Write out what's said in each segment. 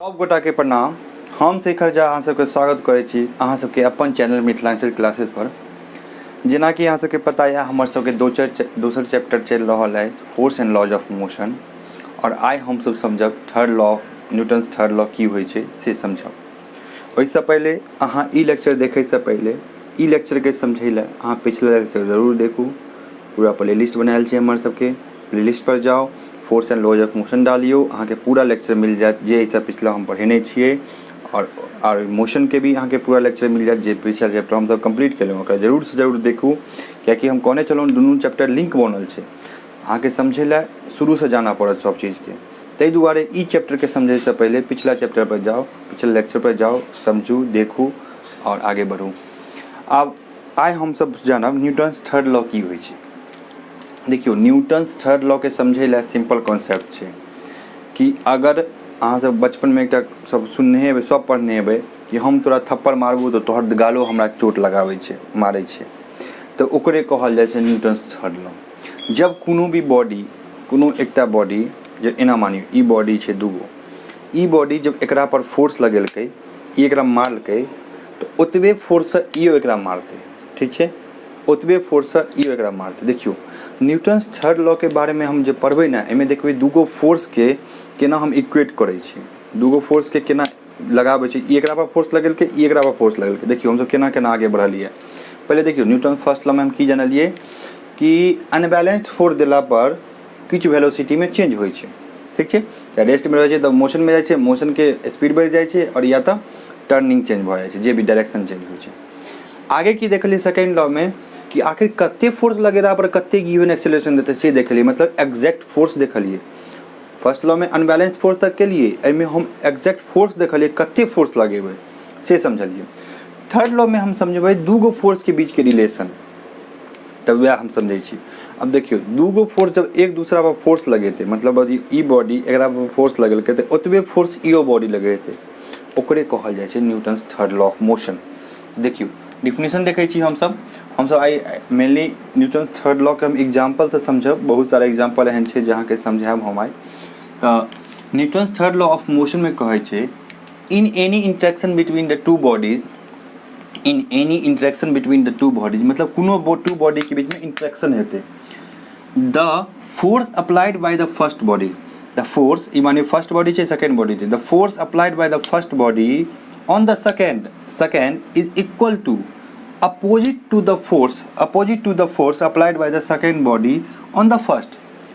सब गोटा के प्रणाम। हम शेखर झा अहाँ सबके स्वागत करै छी अहाँ सबके अपन चैनल मिथिलांचल क्लासेस पर। जेनाकि अहाँ सबके पता यऽ हमर सबके दोसर चैप्टर चलि रहल है force and laws of motion, और आइ हमसब समझब third law, Newton third law की होइ छै से समझब। ओहिसँ पहिले अहाँ ई लेक्चर देखैसँ पहिले ई लेक्चरके समझै लए अहाँ पिछला लेक्चर जरूर देखू। पूरा प्लेलिस्ट बनायल छै हमर सबके, प्लेलिस्ट पर जाउ, force and laws of motion डालियौ, अहाँके पूरा लेक्चर मिल जायत जे एहिसँ पिछला हम पढ़ेने छियै, और मोशनके भी अहाँके पूरा लेक्चर मिल जायत जे पिछला चैप्टर हमसब कम्प्लीट केलहुँ, ओकरा जरूरसँ जरूर देखू, कियाकि हम कहने छलहुँ दुनू चैप्टर लिंक बनल छै, अहाँके समझै लए शुरूसँ जाना पड़त सब चीजके। ताहि दुआरे ई चैप्टरके समझैसँ पहिले पिछला चैप्टर पर जाउ, पिछला लेक्चर पर जाउ, समझू, देखू और आगे बढ़ू। आब आइ हमसब जानब न्यूटन्स थर्ड लॉ की होइ छै। देखियौ, न्यूटन्स थर्ड लॉके समझै लए सिम्पल कॉन्सेप्ट छै कि अगर अहाँ सब बचपनमे एकटा सब सुनने हेबै, सब पढ़ने हेबै कि हम तोरा थप्पड़ मारबौ तऽ तोहर गालो हमरा चोट लगाबै छै, मारै छै, तऽ ओकरे कहल जाइ छै न्यूटन्स थर्ड लॉ। जब कोनो भी बॉडी, कोनो एकटा बॉडी, जे एना मानियौ ई बॉडी छै दूगो, ई बॉडी जब एकरा पर फोर्स लगेलकै, ई एकरा मारलकै, तऽ ओतबे फोर्ससँ इहो एकरा मारतै, ठीक छै, ओतबे फोर्ससँ इहो एकरा मारतै। देखियौ, न्यूटन्स थर्ड लॉके बारेमे हम जे पढ़बै ने, एहिमे देखबै दूगो फोर्सके केना हम इक्वेट करै छी, दूगो फोर्सके केना लगाबै छी। ई एकरा पर फोर्स लगेलकै, ई एकरा पर फोर्स लगेलकै। देखियौ हमसब केना केना आगे बढ़लियै। पहिले देखियौ, न्यूटन फर्स्ट लॉमे हम की जानलियै कि अनबैलेंस्ड फोर्स देला पर किछु वेलोसिटीमे चेंज होइ छै, ठीक छै, या रेस्टमे रहै छै तऽ मोशनमे जाइ छै, मोशनके स्पीड बढ़ि जाइ छै, आओर या तऽ टर्निंग चेंज भऽ जाइ छै, जे भी डायरेक्शन चेंज होइ छै। आगे की देखलियै सेकेंड लॉमे कि आखिर कते फोर्स लगेला पर कते गिवन एक्सेलरेशन देतै से देखलियै, मतलब एग्जैक्ट फोर्स देखलियै। फर्स्ट लॉमे अनबैलेंस फोर्स तक केलियै, एहिमे हम एग्जैक्ट फोर्स देखलियै, कते फोर्स लगेबै से समझलियै। थर्ड लॉमे हम समझबै दूगो फोर्सके बीचके रिलेशन, तऽ वएह हम समझै छी। आब देखियौ, दूगो फोर्स जब एक दूसरा पर फोर्स लगेतै, मतलब यदि ई बॉडी एकरा पर फोर्स लगेलकै तऽ ओतबे फोर्स इहो बॉडी लगेतै, ओकरे कहल जाइ छै Newton's third law of motion. देखियौ, डिफिनेशन देखै छी हमसब आइ मेनली न्यूटन्स थर्ड लॉके हम एग्जाम्पलसँ समझब, बहुत सारा एग्जाम्पल एहन छै जे अहाँके समझायब हम आइ। तऽ न्यूटन्स थर्ड लॉ ऑफ मोशनमे कहै छै, in any interaction between the two bodies, in any interaction between the two bodies, मतलब कोनो टू बॉडीके बीचमे इंटरेक्शन हेतै, the force applied by the first body, the force, ई मानियौ फर्स्ट बॉडी छै, second body छै, the force applied by the first body on the second is equal to opposite to the force, opposite to the force applied by the second body on the first.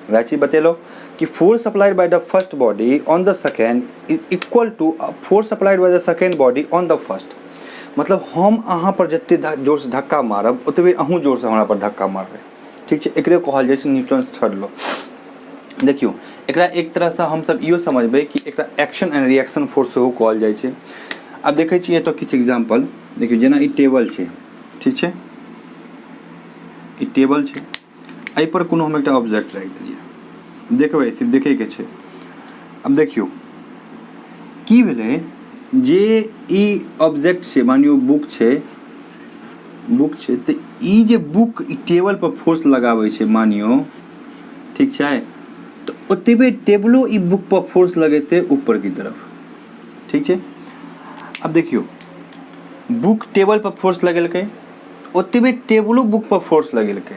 वएह चीज बतेलहुँ कि force applied by the first body on the second is equal to force applied by the second body on the first. मतलब हम अहाँ पर जते जोरसँ धक्का मारब ओतबे अहूँ जोरसँ हमरा पर धक्का मारबै, ठीक छै, एकरे कहल जाइ छै न्यूटन्स थर्ड लॉ। देखियौ, एकरा एक तरहसँ हमसब इहो समझबै कि एकरा एक्शन एंड रिएक्शन फोर्स सेहो कहल जाइ छै। आब देखै छियै एतऽ किछु एग्जाम्पल। देखियौ, जेना ई टेबल छै, ठीक छै, ई टेबल छै, एहिपर कोनो हम एकटा ऑब्जेक्ट राखि देलियै, देखबै, सिर्फ देखैके छै। आब देखियौ की भेलै, जे ई ऑब्जेक्ट छै, मानियौ बुक छै, बुक छै, तऽ ई जे बुक ई टेबल पर फोर्स लगाबै छै मानियौ, ठीक छै, तऽ ओतबे टेबलो ई बुक पर फोर्स लगेतै ऊपर की तरफ, ठीक छै। आब देखियौ, बुक टेबल पर फोर्स लगेलकै, ओतबे टेबलो बुक पर फोर्स लगेलकै,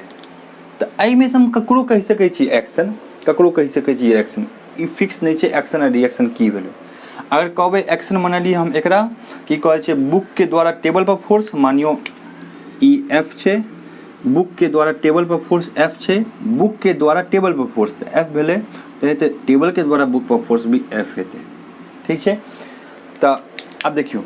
तऽ एहिमे से हम ककरो कहि सकै छी एक्शन, ककरो कहि सकै छी रिएक्शन, ई फिक्स नहि छै एक्शन आ रिएक्शन की भेलै। अगर कहबै एक्शन मानलियै हम एकरा की कहै छै, बुकके द्वारा टेबल पर फोर्स, मानियौ ई एफ छै, बुकके द्वारा टेबल पर फोर्स एफ छै, बुकके द्वारा टेबल पर फोर्स तऽ एफ भेलै, तऽ टेबलके द्वारा बुक पर फोर्स भी एफ हेतै, ठीक छै। तऽ आब देखियौ,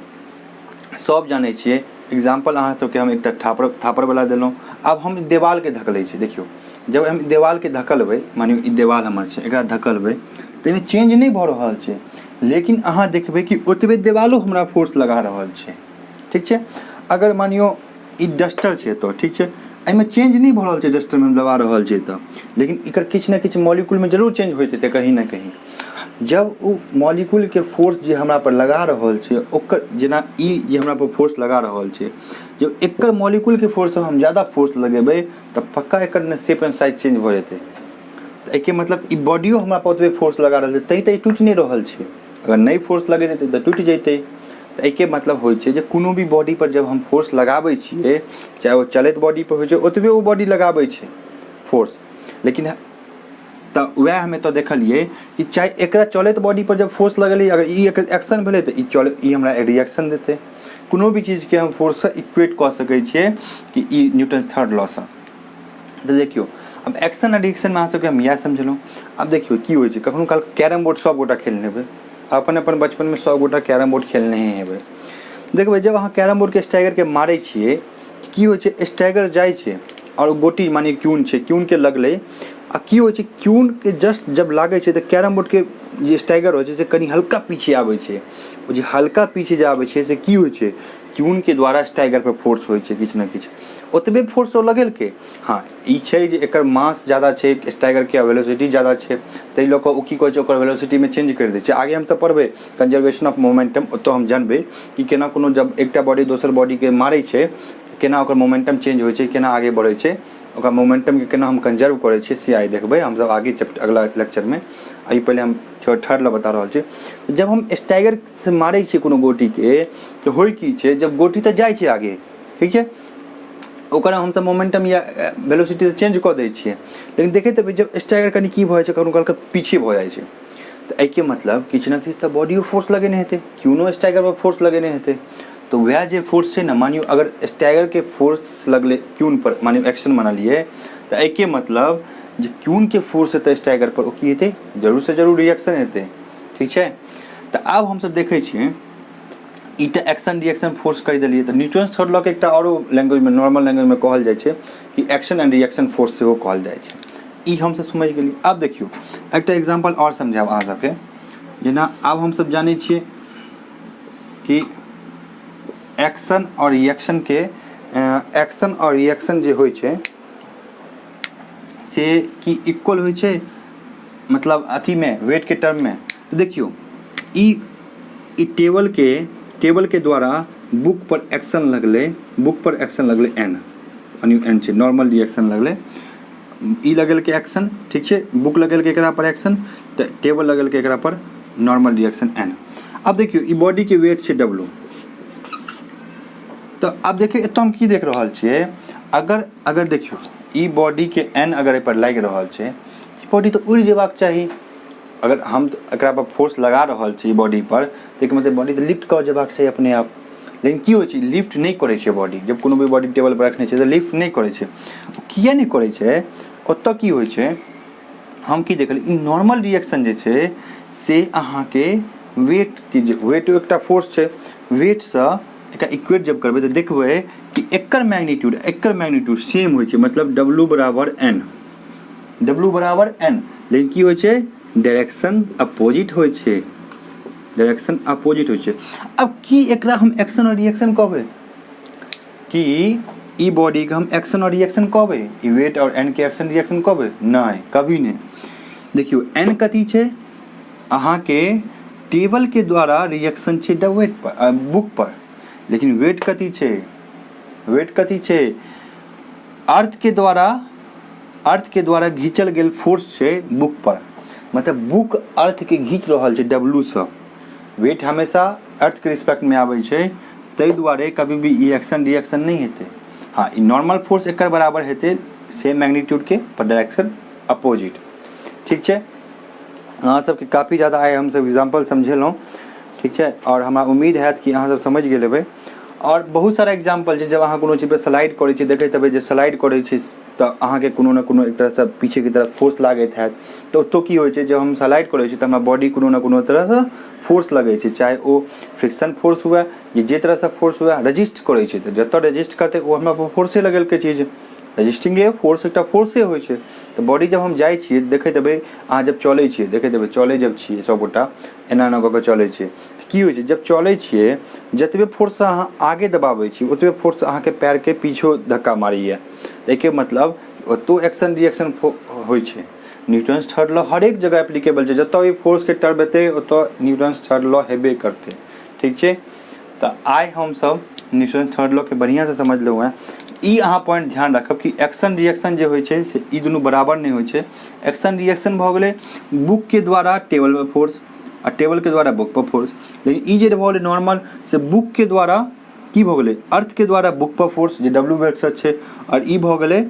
सब जानै छियै, एग्जाम्पल अहाँ सबके हम एकटा थापड़वला देलहुँ। आब हम देवालके धकलै छी। देखियौ, जब हम देवालके धकलबै, मानियौ ई देवाल हमर छै, एकरा धकलबै तऽ एहिमे चेंज नहि भऽ रहल छै, लेकिन अहाँ देखबै कि ओतबे देवालो हमरा फोर्स लगा रहल छै, ठीक छै। अगर मानियौ ई डस्टर छै तऽ ठीक छै, एहिमे चेंज नहि भऽ रहल छै, डस्टरमे हम दबा रहल छियै तऽ, लेकिन एकर किछु ने किछु मॉलिक्यूलमे जरूर चेंज होइत हेतै कहीं ने कहीं। जब ओ मॉलिक्यूलके फोर्स जे हमरा पर लगा रहल छै, ओकर जेना ई जे हमरा पर फोर्स लगा रहल छै, जब एकर मॉलिक्यूलके फोर्ससँ हम ज्यादा फोर्स लगेबै तऽ पक्का एकर ने शेप एंड साइज चेंज भऽ जेतै। तऽ एहिके मतलब ई बॉडियो हमरा पर ओतबे फोर्स लगा रहल छै, तैँ तऽ ई टूटि नहि रहल छै। अगर नहि फोर्स लगेतै तऽ टूटि जेतै। तऽ एहिके मतलब होइ छै जे कोनो भी बॉडी पर जब हम फोर्स लगाबै छियै, चाहे ओ चलैत बॉडी पर होइ छै, ओतबे ओ बॉडी लगाबै छै फोर्स। लेकिन तऽ वएह हम एतऽ देखलियै कि चाहे एकरा चलैत बॉडी पर जब फोर्स लगेलियै, अगर ई एकर एक्शन भेलै तऽ ई चल ई हमरा रिएक्शन देतै। कोनो भी चीजके हम फोर्ससँ इक्वेट कऽ सकै छियै कि ई न्यूटन थर्ड लॉसँ। तऽ देखियौ, आब एक्शन आ रिएक्शनमे अहाँ सबके हम इएह समझेलहुँ। आब देखियौ की होइ छै, कखनो काल कैरम बोर्ड सब गोटा खेलने हेबै, अपन अपन बचपनमे सब गोटा कैरम बोर्ड खेलने हेबै। देखबै जब अहाँ कैरम बोर्डके स्टैगरके मारै छियै, की होइ छै? स्टैगर जाइ छै आओर गोटी मानि क्यून छै, क्यूनके लगलै आ की होइ छै? क्यूनके जस्ट जब लागै छै तऽ कैरम बोर्डके जे स्टैगर होइ छै से कनि हल्का पीछे आबै छै। ओ जे हल्का पीछे जे आबै छै से की होइ छै? क्यूनके द्वारा स्टैगरपर फोर्स होइ छै किछु ने किछु, ओतबे फोर्स ओ लगेलकै। हँ, ई छै जे एकर मास जादा छै स्टैगरके आ वेलोसिटी जादा छै, ताहि लऽ कऽ ओ की कहै छै, ओकर वेलोसिटीमे चेंज करि दै छै। आगे हमसब पढ़बै कंजर्वेशन ऑफ मोमेंटम, ओतऽ हम जानबै कि केना कोनो जब एकटा बॉडी दोसर बॉडीके मारै छै, केना ओकर मोमेंटम चेंज होइ छै, केना आगे बढ़ै छै, ओकर मोमेंटमके केना हम कंजर्व करै छियै, से आइ देखबै हमसब आगे चैप्टर अगला लेक्चरमे। एहि पहिले हम थर्ड लऽ बता रहल छी। जब हम स्टैगरसँ मारै छियै कोनो गोटीके तऽ होइ की छै? जब गोटी तऽ जाइ छै आगे, ठीक छै, ओकर हमसब मोमेंटम या वेलोसिटी तऽ चेंज कऽ दै छियै, लेकिन देखैत हेबै जब स्टैगर कनि की भऽ जाइ छै, कखनो कालके पीछे भऽ जाइ छै। तऽ एहिके मतलब किछु ने किछु तऽ बॉडियो फोर्स लगेने हेतै, क्यूनो स्टैगरपर फोर्स लगेने हेतै। तऽ वएह जे फोर्स छै ने, मानियौ अगर स्टैगरके फोर्स लगलै क्यूनपर, मानियौ एक्शन मानलियै, तऽ एहिके मतलब जे क्यूनके फोर्स हेतै स्टैगरपर, ओ की हेतै? जरूरसँ जरूर रिएक्शन हेतै। ठीक छै? तऽ आब हमसब देखै छियै, ई तऽ एक्शन रिएक्शन फोर्स कहि देलियै। तऽ न्यूटन थर्ड लॉके एकटा आरो लैंग्वेजमे, नॉर्मल लैंग्वेजमे कहल जाइ छै कि एक्शन एंड रिएक्शन फोर्स सेहो कहल जाइ छै। ई हमसब समझि गेलियै। आब देखियौ, एकटा एग्जाम्पल आओर समझायब अहाँ सबके। जेना आब हमसब जानै छियै कि एक्शन आओर रिएक्शनके, एक्शन आओर रिएक्शन जे होइ छै से की इक्वल होइ छै, मतलब अथीमे वेटके टर्ममे। तऽ देखियौ, ई ई टेबलके द्वारा बुक पर एक्शन लगलै, बुक पर एक्शन लगलै एन, मानियौ एन छै, नॉर्मल रिएक्शन लगलै, ई लगेलकै एक्शन, ठीक छै, बुक लगेलकै एकरा पर एक्शन, तऽ टेबल लगेलकै एकरा पर नॉर्मल रिएक्शन एन। आब देखियौ, ई बॉडीके वेट छै डब्लू। तऽ आब देखियौ, एतऽ हम की देख रहल छियै? अगर अगर देखियौ, ई बॉडीके एन अगर एहिपर लागि रहल छै, ई बॉडी तऽ उड़ि जेबाक चाही। अगर हम एकरा पर फोर्स लगा रहल छी बॉडी पर, तऽ एहिके मतलब बॉडी तऽ लिफ्ट कऽ जेबाक चाही अपने आप। लेकिन की होइ छै? लिफ्ट नहि करै छै बॉडी। जब कोनो भी बॉडी टेबल पर रखने छै तऽ लिफ्ट नहि करै छै। ओ किए नहि करै छै? ओतऽ की होइ छै, हम की देखलियै, ई नॉर्मल रिएक्शन जे छै से अहाँके वेटके जे वेट एकटा फोर्स छै, वेटसँ एकरा इक्वेट जब करबै तऽ देखबै कि एकर मैग्नीट्यूड सेम होइ छै। मतलब डब्लू बराबर एन, डब्लू बराबर एन, लेकिन की होइ छै? डायरेक्शन अपोजिट होइ छै, डायरेक्शन अपोजिट होइ छै। अब की एकरा हम एक्शन और रिएक्शन कहबै? कि ई बॉडीके हम एक्शन और रिएक्शन कहबै? ई वेट और एन के एक्शन रिएक्शन कहबै? नहि, कभी नहि। देखियौ, एन कथी छै? अहाँके टेबलके द्वारा रिएक्शन छै द वेट पर, बुक पर। लेकिन वेट कथी छै? वेट कथी छै? अर्थ के द्वारा घीचल गेल फोर्स छै बुक पर। मतलब बुक अर्थ के घीच रहल छै डब्लू सँ। वेट हमेशा अर्थ के रिस्पेक्ट में आबै छै, ताहि दुआरे कभी भी ई एक्शन रिएक्शन नहि हेतै। हँ, ई नॉर्मल फोर्स एकर बराबर हेतै सेम मैग्नीट्यूड के, पर डायरेक्शन अपोजिट। ठीक छै? अहाँ सबके काफी ज्यादा आइ हमसब एग्जाम्पल समझेलहुँ, ठीक छै? आओर हमरा उम्मीद हैत कि अहाँ सब समझि गेल हेबै। आओर बहुत सारा एग्जाम्पल छै। जब अहाँ कोनो चीजपर स्लाइड करै छी, देखैत हेबै जे स्लाइड करै छी तऽ अहाँके कोनो ने कोनो एक तरहसँ पीछेके तरफ फोर्स लागैत हैत। तऽ ओतऽ की होइ छै? जब हम स्लाइड करै छी तऽ हमरा बॉडी कोनो ने कोनो तरहसँ फोर्स लगै छै, चाहे ओ फ्रिक्शन फोर्स हुए या जे तरहसँ फोर्स हुए, रजिस्ट करै छै। तऽ जतऽ रजिस्ट करतै, ओ हमरा फोर्से लगेलकै चीज। रजिस्टिंगे फोर्स एकटा फोर्से होइ छै। तऽ बॉडी जब हम जाइ छियै, देखैत हेबै अहाँ जब चलै छियै, देखैत हेबै चलै जब छियै, सभगोटा एना एना कऽ कऽ चलै छियै, तऽ की होइ छै? जब चलै छियै, जतबे फोर्ससँ अहाँ आगे दबाबै छी, ओतबे फोर्स अहाँके पएरके पीछो धक्का मारैए। एहिके मतलब ओतौ एक्शन रिएक्शन होइ छै। न्यूटन्स थर्ड लॉ हरेक जगह एप्लीकेबल छै। जतऽ भी फोर्सके टर्म एतै, ओतऽ न्यूटन्स थर्ड लॉ हेबे करतै। ठीक छै? तऽ आइ हमसभ न्यूटन थर्ड लॉके बढ़िआँसँ समझलहुँ हेँ। ई अहाँ पॉइंट ध्यान राखब कि एक्शन रिएक्शन जे होइ छै से ई दुनू बराबर नहि होइ छै। एक्शन रिएक्शन भऽ गेलै बुकके द्वारा टेबलपर फोर्स। आ टेबलके द्वारा बुक पर फोर्स। लेकिन ई जे भऽ गेलै नॉर्मल, से बुकके द्वारा की भऽ गेलै? अर्थके द्वारा बुक पर फोर्स, जे डब्ल्यू वेटसँ छै। आओर ई भऽ गेलै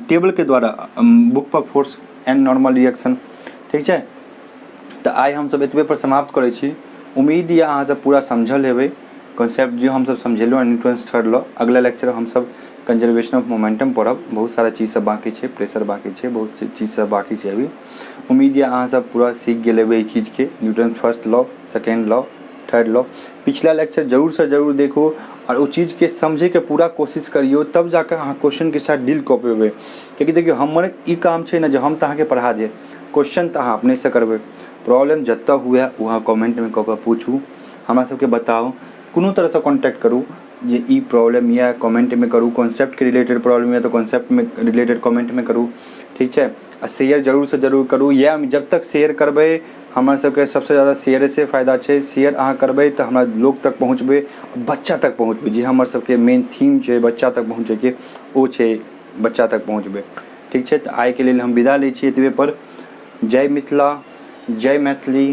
टेबलके द्वारा book per force and normal reaction. ठीक छै? तऽ आइ हमसभ एतबे पर समाप्त करै छी। उम्मीद यऽ अहाँसभ पूरा समझल हेबै कॉन्सेप्ट जे हमसभ समझेलहुँ हँ न्यूटन्स थर्ड लॉ। अगला लेक्चर हमसभ कंजर्वेशन ऑफ मोमेंटम पढ़ब। बहुत सारा चीज सब बाँकी छै, प्रेशर बाँकी छै, बहुत चीज सब बाँकी छै अभी। उम्मीद यऽ अहाँसभ पूरा सीख गेल हेबै एहि चीजके, Newton first law, second law, third law. पिछला लेक्चर जरूरसँ जरूर देखू आओर ओ चीजके समझैके पूरा कोशिश करियौ, तब जाकऽ अहाँ क्वेश्चनके साथ डील कऽ पेबै। कियाकि देखियौ, हमर ई काम छै ने जे हम तऽ अहाँके पढ़ा देब, क्वेश्चन तऽ अहाँ अपनेसँ करबै। प्रॉब्लम जतऽ हुए, ओ अहाँ कमेन्टमे कऽ कऽ पूछू, हमरा सबके बताउ, कोनो तरहसँ कॉन्टैक्ट करू जे ई प्रॉब्लम यऽ, कमेन्टमे करू। कॉन्सेप्टके रिलेटेड प्रॉब्लम यऽ तऽ कॉन्सेप्टमे रिलेटेड कमेन्टमे करू। ठीक छै? आ शेयर जरूरसँ जरूर करू। इएह जब तक शेयर करबै, हमरा सबके सबसँ जादा शेयरेसँ फायदा छै। शेयर अहाँ करबै तऽ हमरा लोक तक पहुँचबै, बच्चा तक पहुँचबै, जे हमर सबके मेन थीम छै बच्चा तक पहुँचैके, ओ छै बच्चा तक पहुँचबै। ठीक छै? तऽ आइके लेल हम विदा लै छी एतबे पर। जय मिथिला, जय मैथिली।